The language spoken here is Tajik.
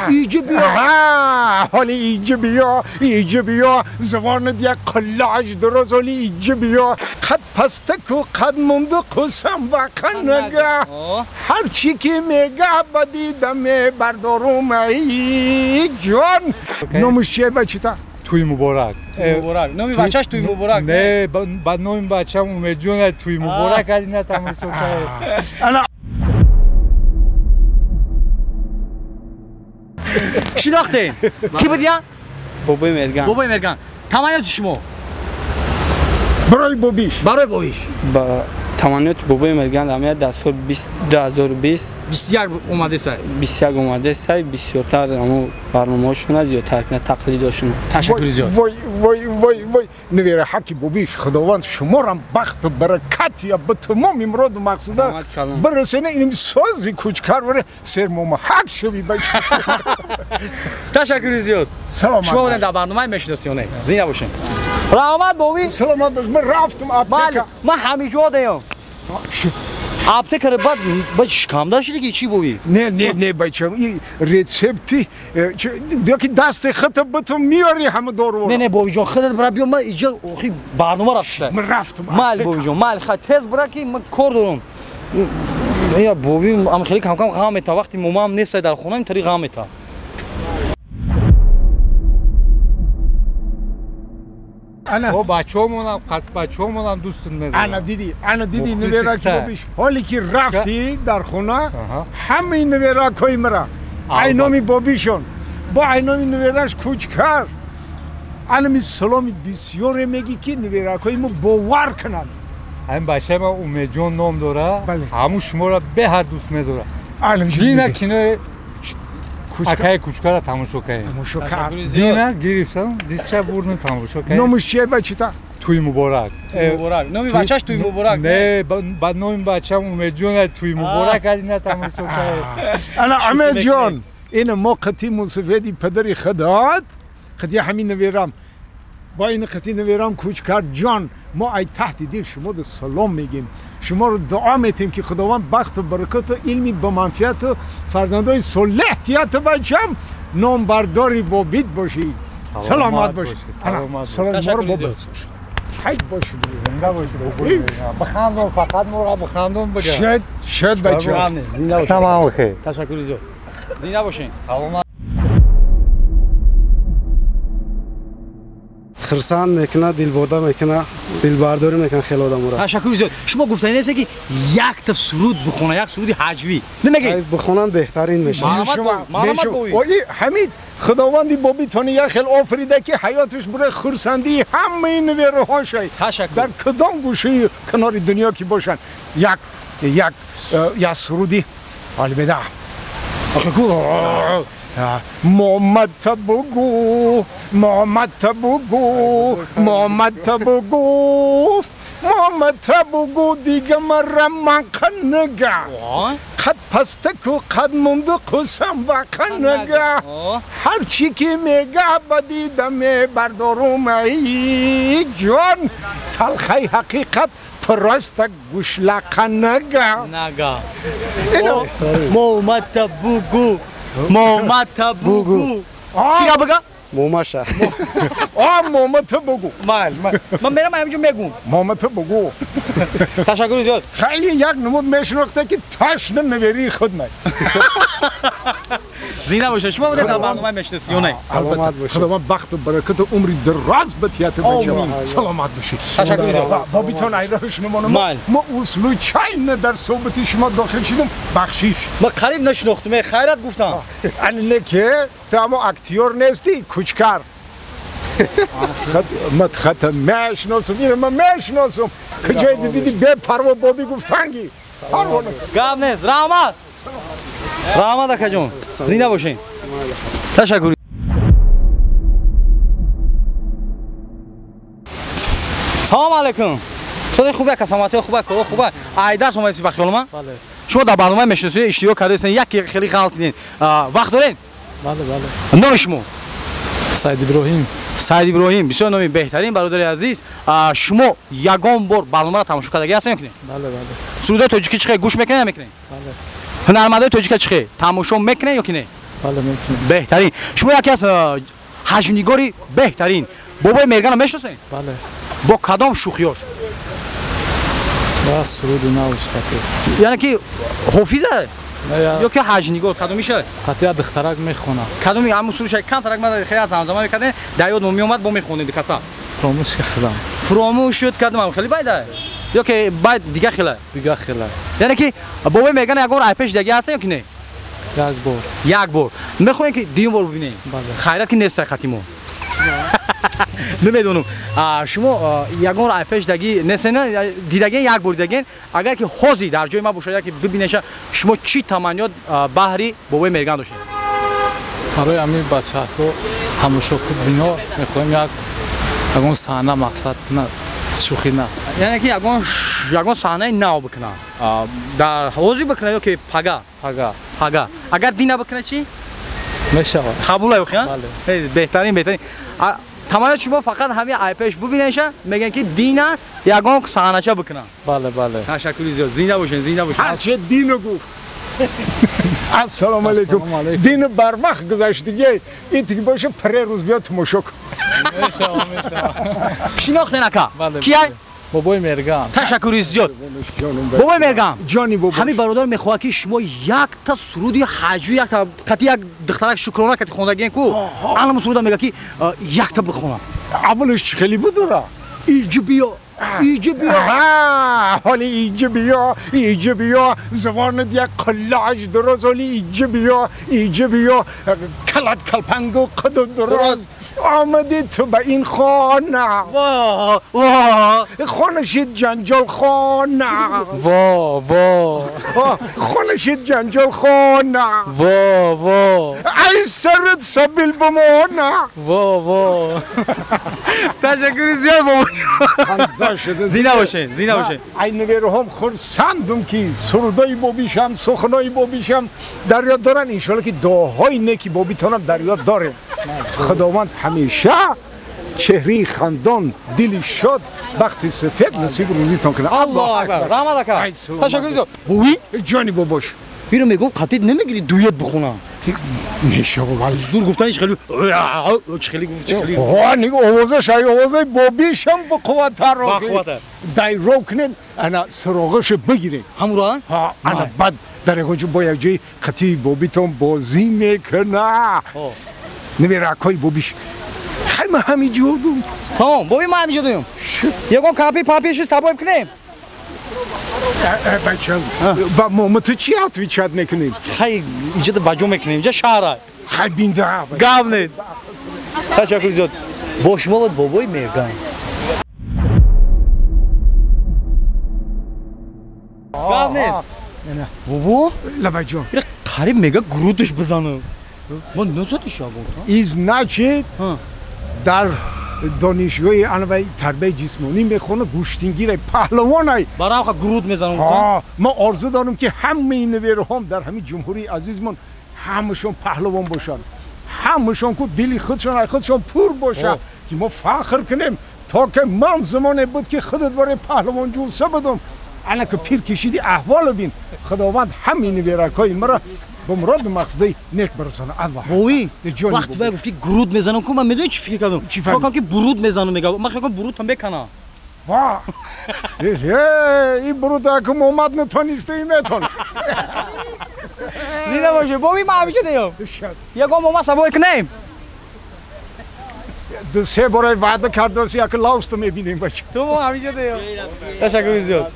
ایجا بیا حالی ایجا بیا ایجا بیا زبانت یک قلاج درست حالی ایجا بیا قد پستک و قد مونده قسم و قنگه هر چی که میگه بدیدم بردارم ای جان نامش چیه بچه تا؟ توی مبارک توی مبارک نامی بچهش توی مبارک نه بعد نامی بچه‌م امید جون توی مبارک علی نه تماشا کرد شناخته کی بود یا؟ بابای مرگان بابای مرگان تمنیات شما برای بابیش برای بابیش با تمنیات بابای مرگان همه در سال 2020 21 اومده سای 21 اومده سای بسیارتر همو برنامه‌هاشون زیادتر کنه تقلیداشون تشکر زیاد وای وای وای وای نویره حکی بابیش خداوند شما را بخت و برکت یا به تمام امراد و مقصده برسینه اینم سازی کوچکر وره سر موما حک شوی بچه تشکر زیاد سلامت شما بودن در برنامه میشناسیونه زینده باشین رحمت بابی سلامت باش من رفتم аптека من همیجا دیم аптека ро баъд баъд шикамда шиди ки чӣ боби не не не бачам ин рецепти ки дасти худта битум миёри ҳама дору не не бобиҷон худат бира биё ман иҷа охи барнома рафта ман рафтам майли бобиҷон майли хай тез бира ки ман кор дорам я боби ам хеле кам кам ғам мета вақти момаам нестай дар хона интари ғам мета О бачаҳомонам бачаҳомонам дӯстон медорам. Ана диди, ана диди нувераки бобиш. Ҳоле ки рафтӣ дар хона ҳамаи нуверакҳои мара айноми бобишон бо айноми нувераш кӯчкар анами саломи бисёре мегӣ ки нуверакҳои мо бовар кунанд. Ҳамин бачаи ман Умедҷон ном дора, ҳамун шуморо беҳад дӯст медорад. Дина кинои акаи кӯчкара тамошо кардем. Тамошо кард. Дина гирифтам, дисча бурдем тамошо кардем. Номаш чие бачата? Туй муборак. Туй муборак. Номи бачаш туй муборак. Не, баъд номи бачам Умедҷон туй муборак дина тамошо кардем. Ана Умедҷон, ина мо қати мусафеди падари худат, қати ҳамин наверам. Бо ин қати наверам кӯчкар ҷон, мо ай таҳти дил шумо да салом мегем. Шуморо дуо метем ки худованд бахту баракату илми ба манфиату фарзандои солеҳ тияту бачам номбардори бобид бошӣ. Саломат бошӣ. Салом моро бобид. Ҳайд бошӣ. Зинда бошӣ. Бихандон фақат моро бихандон бигӯ. Шуд, шуд бачам. Зинда бошӣ. Тамом хейр. Ташаккур зиёд. Зинда бошед. Саломат. Хурсанд мекунад, дилбода мекунад, дилбардорӣ мекунад хеле одаморо. Ташаккур зиёд. Шумо гуфтанӣ нестед ки якта суруд бихона, як суруди ҳаҷвӣ. Намегӣ? Бихонам беҳтарин мешавад. Ои ҳамид худованди бобитони як хел офарида ки ҳаёташ барои хурсандии ҳамаи нувераҳо шавад. Ташаккур. Дар кадом гӯшаи канори дунё ки бошанд як як як суруди ҳоли беда. Момата бугу, момата бугу, момата бугу, момата бугу, дига мара ман қанага. Қад пастаку қад мунду қусам ба қанага. Ҳар чӣ ки мега ба дида мебардорум ай ҷон, талхаи ҳақиқат просто гӯшла қанага. Нага. Момата бугу. Момата бугу. Кира бага? Момаша. А момата бугу. Мал, мал. Ман мерам ҳаминҷо мегум. Момата бугу. Ташаккур зиёд. Хеле як намуд мешинохта ки ташна наверии худ май. Зинда бошед. Шумо будед дар барномаи мешиносӣ ё не? Саломат бошед. Худованд бахту баракату умри дароз ба тияту бачам. Саломат бошед. Ташаккур зиёд. Бобитон айрош намонам. Мо случайно дар суҳбати шумо дохил шудем. Бахшиш. Ман қариб нашинохтум. Хайрат гуфтам. Ани не ки ту ҳамо актёр нестӣ, кӯчкар. Ман хата мешиносам, иро ман мешиносам. Куҷое дидӣ бепарво боби гуфтанги. Гап нест. Раҳмат. Раҳмат акаҷон. Зинда бошед. Ташаккур. Салом алайкум. Соди хубе, касоматии хубе, коро хубе. Айдарс омадед ба хиёли ман? Бале. Шумо дар барномаи мешиносӣ иштирок кардаед, яке хеле ғалт дидед. Вақт доред? Бале, бале. Номи шумо? Саид Иброҳим. Саид Иброҳим, бисёр номи беҳтарин бародари азиз. Шумо ягон бор барномаро тамошо кардагӣ ҳастед ё ки не? Бале, бале. Сурудҳои тоҷикӣ чӣ хел гӯш мекунед ё мекунед? Бале. Ҳунармандои тоҷика чӣ хел тамошо мекунед ё ки не? Бале, мекунем. Беҳтарин. Шумо яке аз ҳаҷвнигори беҳтарин. Бобои Мергана мешиносед? Бале. Бо кадом шӯхиёш? Ба суруди навш қати. Яъне ки ҳофиза? Ё ки ҳаҷвнигор кадомиша? Қати як духтарак мехонад. Кадоми ҳамун суруша камтарак ман хеле аз ҳамзамон мекардем, дар ёд меомад, бо мехондем каса. Фуромӯш кардам. Фуромӯш шуд кардам, хеле байда. Ё ки байд дига хела? Дига хела. Яъне ки бобои Мергана ягон айпеш дига ҳаст ё ки не? Як бор. Як бор. Мехоҳем ки дуюм бор бибинем. Хайрат ки нест хати мо. Намедонам. Шумо ягон айпеш даги нестен, дидаген як бор дидаген. Агар ки ҳозир дар ҷои ман бошад, яке бибинеша, шумо чӣ таманниёт баҳри бобои Мерган доштед? Барои ҳамин бачаҳо тамошо бино мехоҳем як ягон саҳна мақсад на шӯхӣ на. Яъне ки ягон саҳнаи нав бикунад. Дар ҳозир бикунад ё ки пага? Пага. Пага. Агар дина бикунад чӣ? Мешавад. Қабул ё хия? Бале. Беҳтарин, беҳтарин. Таманниёт шумо фақат ҳамин айпеш бибинеша, мегӯянд ки дина ягон саҳнача бикунад. Бале, бале. Ташаккури зиёд. Зинда бошед, зинда бошед. Ҳарчи дину гуфт. Ассалому алайкум. Дин барвақт гузаштиги, ин тиги боша пре рӯз биё тамошо кун. Мешавад, мешавад. Шинохтен ака? Кия? Бобои Мерган. Ташаккури зиёд. Бобои Мерган. Ҷони бобо. Ҳамин бародар мехоҳад ки шумо якта суруди ҳаҷвӣ, якта қати як духтарак шукрона кати хондагиен ку, анам суруда мега ки якта бихонам. Аввалаш чӣ хеле буд ура? Иҷи биё. иҷи биё. Ҳоли иҷи биё, иҷи биё, забонат як қуллааш дуроз, ҳоли иҷи биё, иҷи биё, калат калпангу қаду дуроз. Омадӣ ту ба ин хона. Во, во. Хона шид ҷанҷол хона. Во, во. Хона шид ҷанҷол хона. Во, во. Ай сарат сабил бимона. Во, во. Ташаккури зиёд бобо. Зинда бошед, зинда бошед. Ай невероҳом хурсандум ки сурудои бобишам, суханои бобишам дар ёд доранд. Иншоалло ки дуоҳои неки бобитонам дар ёд дорем. Худованд ҳамеша чеҳраи хандон, дили шод, бахти сафед насиб рӯзитон кунад. Аллоҳу акбар. Раҳмат ака. Ташаккури зиёд. Бувӣ? Ҷони бобош. Иро мегӯм қатид намегирӣ дует бихонам. Мешавад. Зур гуфтаниш хеле хеле гуфт хеле. Ҳа, нига овозаш ай овозаи бобишам бақувваттар. Бақувваттар. Дайров кунед, ана суроғашо бигиред. Ҳамуро? Ҳа, ана баъд дар ягон ҷо бо як ҷои қатии бобитон бозӣ мекуна. Намеракҳои бобиш. Хай ман ҳамин ҷо дум. Тамом, боби ман ҳамин ҷо дуюм. Ягон кампи пампиши сабоиб кунем. Бачам, ба мома ту чӣ отвечать мекунем? Хай иҷода ба ҷо мекунем, инҷа шаҳра. Хай бинда. Гап нест. Ташаккури зиёд. Бо шумо буд бобои Мерган. Гап нест. Бобо? Лабаҷон. Қариб мега грудаш бизанам. Мо назадиш ягон. И значит дар донишгоҳи анваи тарбияи ҷисмонӣ мехонад, гӯштингирай, паҳлавонай. Барам груд мезанам. Ҳа, ман орзу дорам ки ҳамаи невероҳом дар ҳамин ҷумҳурии азизмон ҳамашон паҳлавон бошанд, ҳамашон ку дили худшон ай худшон пур бошад, ки мо фахр кунем, то ки ман замоне буд ки худат варе паҳлавон ҷулса будам. Ана ки пир кишиди аҳволо бин. Худованд ҳамаи неверакҳои маро ба муроду мақсадаи нек барасонад. Аллоҳ. Бовӣ, вақте вай гуфт ки груд мезанам ку, ман медонӣ чӣ фикр кардам? Чӣ фикр кардам ки буруд мезанам, мега. Ман фикр кардам буруд ҳам меканам. Ва! Ин буруд аку омад натониста и метон. Зинда бошед. Бовӣ, ман ҳамеша деям. Ягон мома сабой кунем. Ду се бора ваъда кардааст, яку лавста мебинем бача. Ту мо ҳамеша деям. Ташаккури зиёд.